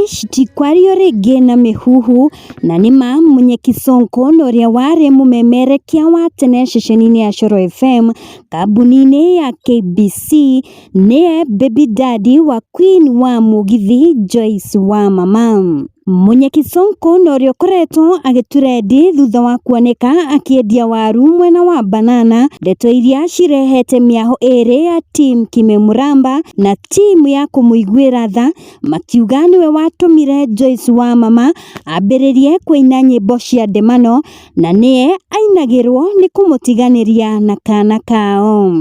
Citikwario rĩngĩ na mĩhuhu na nĩma Munyeki Sonko na ũrĩa warĩ mũmemerekia wa tene ceceni-inĩ ya Coro FM kambuni-inĩ ya KBC nĩye baby daddy wa Queen wa Mũgithi Joyce wa Mama. Munyeki Sonko na ũrĩa ũkoretwo agĩturendi thutha wa kuoneka akĩendia waru mwena wa Banana, ndeto iria cirehete mĩaho ĩrĩ ya team Kimemuramba na timu ya kũmũiguĩra tha makiuga nĩwe watũmire Joyce wa Mama ambĩrĩrie kũina nyĩmbo cia ndemano na nĩye ainagĩrwo nĩ kũmũtiganĩria na kana kao.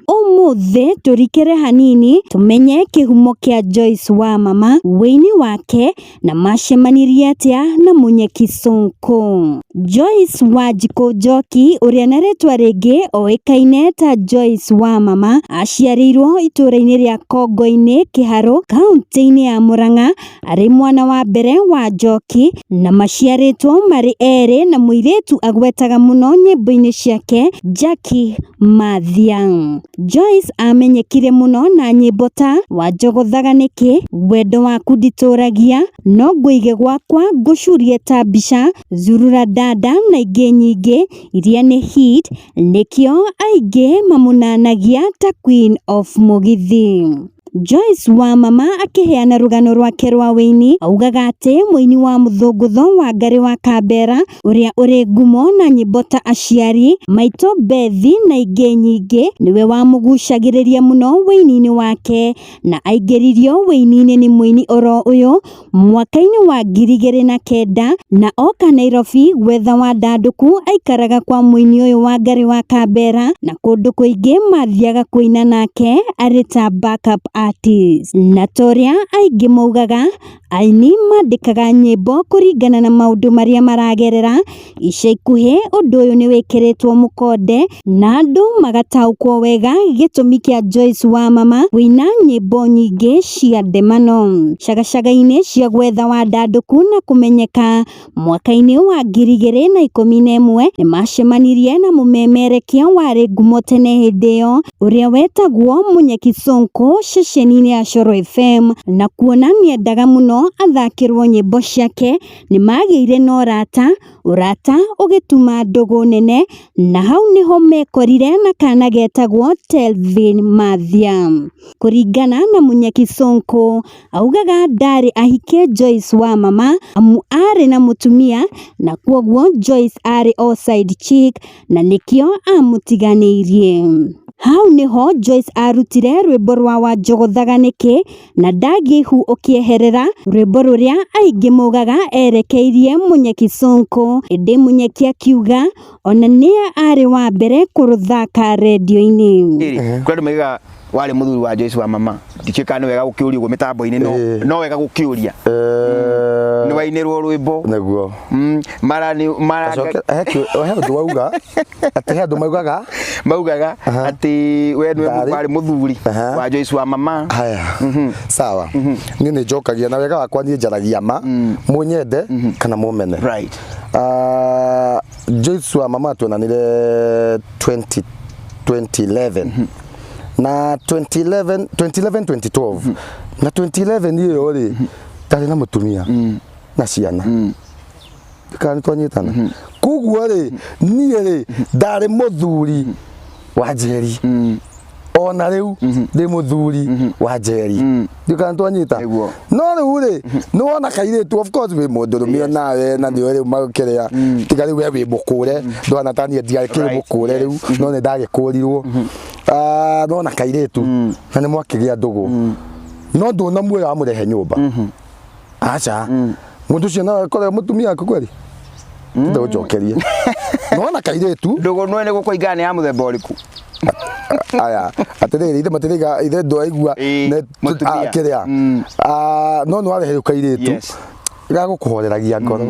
Ũmũthĩ tũrikĩre hanini tũmenye kĩhumo kĩa Joyce wa Mama, wĩini wake na macemanirie atĩa na Munyeki Sonko. Joyce Wanjikũ Njoki ũrĩa na rĩtwa rĩngĩ oĩkaine ta Joyce wa Mama aciarĩirwo itũũra-inĩ rĩa Kongo-inĩ Kĩharũ kaũntĩ-inĩ ya Murang'a arĩ mwana wa mbere wa Njoki na maciarĩtwo marĩ erĩ na mũirĩtu agwetaga mũno nyĩmbo-inĩ ciake Jackie Mathiang. Joyce amenyekire mũno na nyĩmbo ta Wanjogothaga nĩkĩ, Wendo waku nditũragia, No ngũige gwakwa ngũcurie ta mbica, Zurura dada na ingĩ nyingĩ iria nĩ hit nĩkĩo aingĩ mamũnanagia ta Queen of Mũgithi. Joyce wa Mama akĩheana rũgano rwake rwa wĩini augaga atĩ mũini wa mũthũngũtho wa Ngarĩ wa Kambera ũrĩa ũrĩ ngumo na nyĩmbo ta Aciari, Maitũ Bethi na ingĩ nyingĩ nĩwe wamũgucagĩrĩria mũno wĩini-inĩ wake na aingĩririo wĩini-inĩ nĩ mũini oro ũyũ mwaka-inĩ wa 2009 na oka Nairobi gwetha wandandũku aikaraga kwa mũini ũyũ wa Ngarĩ wa Kambera na kũndũ kũingĩ mathiaga kũina nake arĩ ta backup artist. Na torĩa aingĩ maugaga aini mandĩkaga nyĩmbo kũringana na maũndũ marĩa maragerera ica ikuhĩ ũndũ ũyũ nĩ wĩkĩrĩtwo mũkonde na andũ magataũkwo wega gĩtũmi kĩa Joyce wa Mama kũina nyĩmbo nyingĩ cia ndemano cagacaga-inĩ cia gwetha wandandũku na kũmenyeka mwaka-inĩ wa 2011 nĩmacemanirie na mũmemerekia warĩ ngumo tene hĩndĩ ĩyo ũrĩa wetagwo Munyeki Sonko ceceni-inĩ ya Coro FM na kuona nĩendaga mũno athakĩrwo nyĩmbo ciake nĩmagĩire na ũrata, ũrata ũgĩtuma ndũgũ nene na hau nĩho mekorire na kana getagwo Telvin Mathia. Kũringana na Munyeki Sonko augaga ndarĩ ahikie Joyce wa Mama amu arĩ na mũtumia na kwoguo Joyce arĩ o side chick na nĩkĩo amũtiganĩirie. Hau nĩho Joyce arutire rwĩmbo rwa Wanjogothaga nĩkĩ na Ndagihu ũkĩeherera rwĩmbo rũrĩa aingĩ maugaga erekeirie Munyeki Sonko ĩndĩ Munyeki akiuga ona nĩye arĩ wa mbere kũrũthaka rendio-inĩ. Kũrĩ andũ maugaga warĩ mũthuri wa Joyce wa Mama ndikĩũĩ kana nĩ wega gũkĩũria ũguo mĩtambo-inĩ no no wega gũkĩũria nĩ wainĩrwo rwĩmbo nĩguo mara nĩ mara he ũndũ wauga atĩ he andũ maugaga maugaga atĩ we nĩwe warĩ mũthuri wa Joyce wa Mama. Haya, sawa. Niĩ nĩ njokagia na wega wakwa niĩ njaragia ma mũnyende kana mũmene. Right. Joyce wa Mama tuonanire 2011 na 2011 2011 2012 na 2011 ĩyo rĩ ndarĩ na mũtumia na ciana kana nĩ twanyitana koguo rĩ niĩ rĩ ndarĩ mũthuri wa Njeri ona rĩu ndĩ mũthuri wa Njeri ndiũ kana twanyita no rĩu rĩ nĩ wona kairĩtu of course wĩ mũndũrũme onawe na nĩwe rĩu makĩrĩa tiga rĩu we wĩ mũkũre ndwana ta niĩ ndiakĩrĩ mũkũre rĩu no nĩ ndagĩkũrirwo nona kairĩtu na nĩ mwakĩgĩa ndũgũ no ndũnamuoya wamũrehe nyũmba aca mũndũ ũcio no akore mũtumia waku kweri ndũnjokerie nona kairĩtu ndũgũ nĩ nĩ gũkũingana nĩ ya mũthemba ũrĩkũ aya atĩrĩrĩ ithe matirĩga ithe ndwaigua kĩrĩa no nĩ warehe kairĩtu gagũkũhoreragia ngoro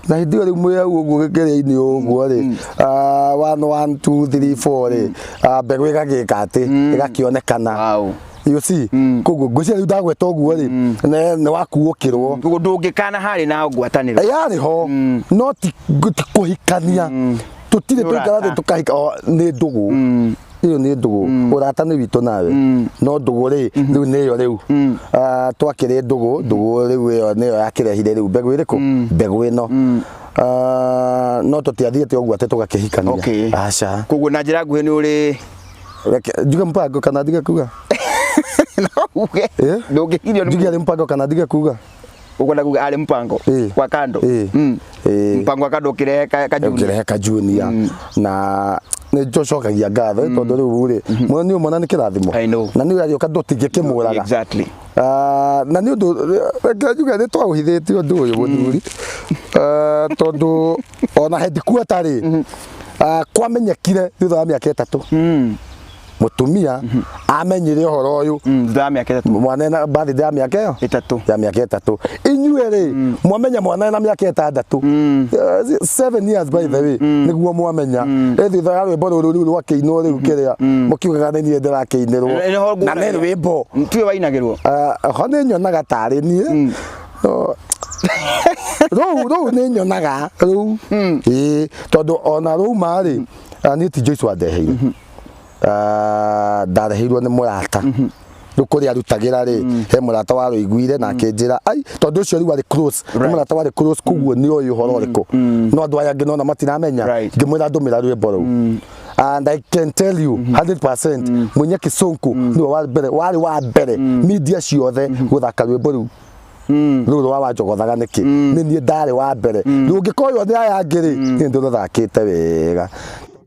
na hĩndĩ ĩyo rĩu mwĩ hau ũguo gĩkĩrĩa-inĩ ũguo rĩ 1 1 2 3 4 rĩ mbegũ ĩgagĩka atĩ ĩgakĩonekana you see koguo ngwĩciria rĩu ndagweta ũguo rĩ nĩ wakuũkĩrwo koguo ndũngĩkana harĩ na ngwatanĩro yarĩ ho no ti kũhikania tũtirĩ tũikara thĩ tũkahika nĩ ndũgũ. Ĩyo nĩ ndũgũ, ũrata nĩ witũ nawe, no ndũgũ rĩ, rĩu nĩyo rĩu. Twakĩrĩ ndũgũ, ndũgũ rĩu ĩyo nĩyo yakĩrehire rĩu mbegũ ĩrĩkũ, mbegũ ĩno. No tũtiathiĩte ũguo atĩ tũgakĩhikania. Aca. Koguo na njĩra nguhĩ nĩ ũrĩ Reke njuge mpango kana ndige kuga? No uge. Eh? Ndũngĩkirio nĩ Njuge arĩ mpango kana ndige kuga? Ũkwenda kuga arĩ mpango wa kando? Mpango wa kando ũkĩrehe ka junior. Ũkĩrehe ka junior, na nĩ tũcokagia ngatho tondũ rĩu rĩ, mwana nĩ mwana nĩ kĩrathimo. I know. Na nĩ agĩũka ndũtingĩkĩmũraga. Na nĩ ũndũ reke njuge nĩ twaũhithĩtie ũndũ ũyũ mũthuri, tondũ ona headquarter rĩ, kwamenyekire thutha wa mĩaka 3. Mũtumia amenyire ũhoro ũyũ Thutha wa mĩaka 3. Mwana ena birthday ya mĩaka ĩyo 3. Ya mĩaka 3. Inyuĩ rĩ, mwamenya mwana ena mĩaka 6. 7 years by the way, nĩguo mwamenya. Thutha wa rwĩmbo rũrũ rĩu rwakĩinwo rĩu kĩrĩa mũkiugaga nĩ niĩ ndĩrakĩinĩrwo. Nĩho nguona Na nĩ rwĩmbo. Tiwe wainagĩrwo? Ho nĩ nyonaga tarĩ niĩ. No, rũu nĩ nyonaga rũu. Ĩĩ, tondũ ona rũu rĩ, niĩ ti Joyce wandeheire. Ndareheirwo nĩ mũrata. Rĩu kũrĩa arutagĩra rĩ, he mũrata warũiguire na akĩnjĩra, ai, tondũ ũcio rĩu arĩ close, nĩ mũrata warĩ close, koguo nĩ oĩ ũhoro ũrĩkũ. No andũ aya angĩ nona matiramenya. Ngĩmwĩra ndũmĩra rwĩmbo rũu. And I can tell you 100% Munye Kisonko niwe wa mbere, warĩ wa mbere media ciothe gũthaka rwĩmbo rũu. Rũu rwa wanjogothaga nĩkĩ? Nĩ niĩ ndarĩ wa mbere. Rĩu ũngĩkoywo nĩ aya angĩ rĩ, niĩ ndĩrũthakĩte wega.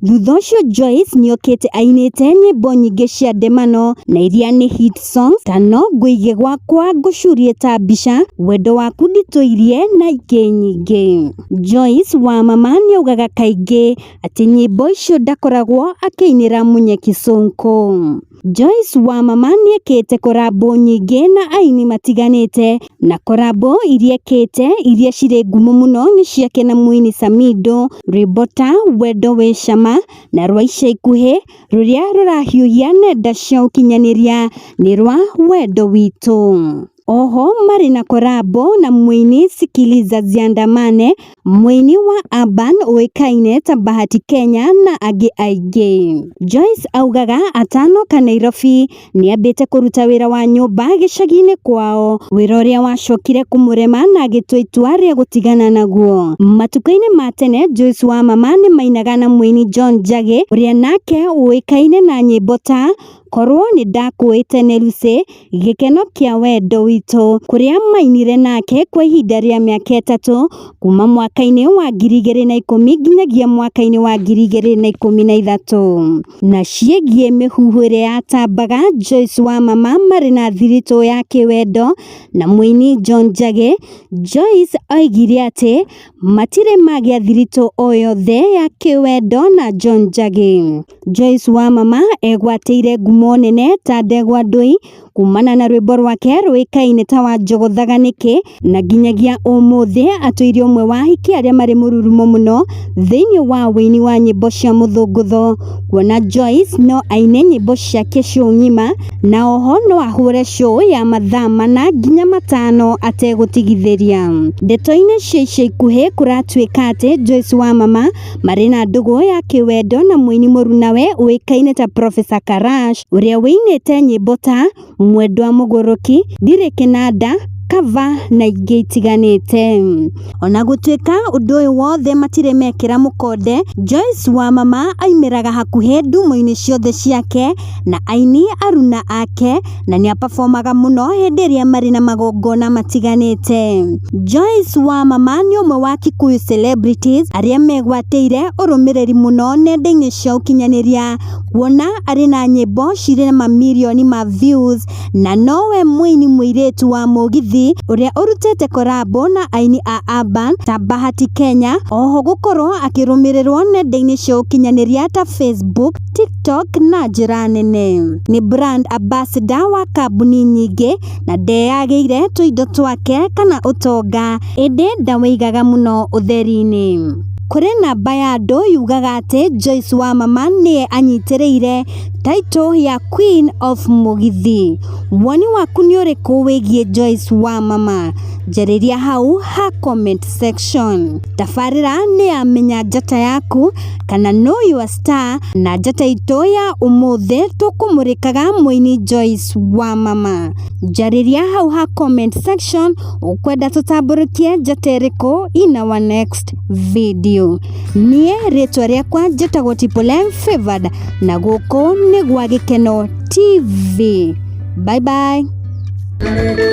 Thutha ũcio Joyce nĩokĩte ainĩte nyĩmbo nyingĩ cia ndemano na iria nĩ hit songs ta no ngũige gwakwa ngũcurie ta mbica, wendo waku nditũirie na ingĩ nyingĩ. Joyce wa mama nĩaugaga kaingĩ atĩ nyĩmbo icio ndakoragwo akĩinĩra Munye Kisonko. Joyce wa mama nĩekĩte korabo nyingĩ na aini matiganĩte, na korabo iria ekĩte iria cirĩ ngumo mũno nĩ ciake na mũini Samido, rwĩmbo ta Wendo wĩ cama na rwa ica ikuhĩ rũrĩa rũrahiũhia nenda cia ũkinyanĩria nĩ rwa Wendo Witũ. Oho marĩ na korabo na mũini Sikiliza Ziandamane, mũini wa Urban ũĩkaine ta Bahati Kenya na angĩ aingĩ. Joyce augaga atanoka Nairobi nĩambĩte kũruta wĩra wa nyũmba gĩcagi-inĩ kwao, wĩra ũrĩa wacokire kũmũrema na agĩtua itua rĩa gũtigana naguo. Matukũ-inĩ ma tene Joyce wa mama nĩmainaga na mũini John Njagĩ ũrĩa nake ũĩkaine na nyĩmbo ta Korwo nĩ ndakũĩ tene Lucy, gĩkeno kĩa wendo witũ, kũrĩa mainire nake kwa ihinda rĩa mĩaka 3 kuma mwaka-inĩ wa 2010 nginyagia mwaka-inĩ wa 2013. Na ciĩgiĩ mĩhuhu ĩrĩa yatambaga Joyce wa mama marĩ na thiritũ ya kĩwendo na mũini John Njagĩ, Joyce oigire atĩ matirĩ magĩa thiritũ o yothe ya kĩwendo na John Njagĩ. Joyce wa mama egwatĩire ngumo nene ta ndegwa ndũi kumana na rwĩmbo rwake rũĩkaine ta wanjogothaga nĩkĩ, na nginyagia ũmũthĩ atũire ũmwe wa ahiki arĩa marĩ mũrurumo mũno thĩinĩ wa wũini wa nyĩmbo cia mũthũngũtho, kuona Joyce no aine nyĩmbo ciake show ng'ima na oho no ahũre show ya mathaa 4 nginya 5 ategũtigithĩria. Ndeto-inĩ cia ica ikuhĩ kũratuĩka atĩ Joyce wa mama marĩ na ndũgũ ya kĩwendo na mũini mũrunawe ũĩkaine ta Professor Karash ũrĩa wĩinĩte nyĩmbo ta Mwendwa Mũgũrũki, Ndirĩ Kĩnanda, Cover na ingĩ itiganĩte. Ona gũtuĩka ũndũ ũyũ wothe matirĩ mekĩra mũkonde, Joyce wa mama aimĩraga hakuhĩ ndumo-inĩ ciothe ciake na aini aruna ake na nĩapabomaga mũno hĩndĩ ĩrĩa marĩ na magongona matiganĩte. Joyce wa mama nĩ ũmwe wa Kikuyu celebrities arĩa megwatĩire ũrũmĩrĩri mũno nenda-inĩ cia ũkinyanĩria, kuona arĩ na nyĩmbo cirĩ na mamirioni ma views na nowe mũini mũirĩtu wa mũgithi ũrĩa ũrutĩte korabo na aini a Urban ta Bahati Kenya, oho gũkorwo akĩrũmĩrĩrwo nenda-inĩ cia ũkinyanĩria ta Facebook, TikTok na njĩra nene. Nĩ brand ambassador wa kambuni nyingĩ na ndeyagĩire tũindo twake kana ũtonga, ĩndĩ ndawĩigaga mũno ũtheri-inĩ. Kũrĩ namba ya andũ yugaga atĩ Joyce wa mama nĩye anyitĩrĩire title ya Queen of Mugithi. Woni waku nĩ ũrĩkũ wĩgiĩ Joyce wa mama? Njarĩria hau ha comment section. Tabarĩra nĩ ya Menya Njata Yaku kana Know Your Star, na njata itũ ya ũmũthĩ tũkũmũrĩkaga mũini Joyce wa mama. Njarĩria hau ha comment section ũkwenda tũtambũrũkie njata ĩrĩkũ in our next video. Niĩ rĩtwa rĩakwa njĩtagwo Triple M Favored na gũkũ nĩ gwa Gĩkeno TV. Bye bye. Andũ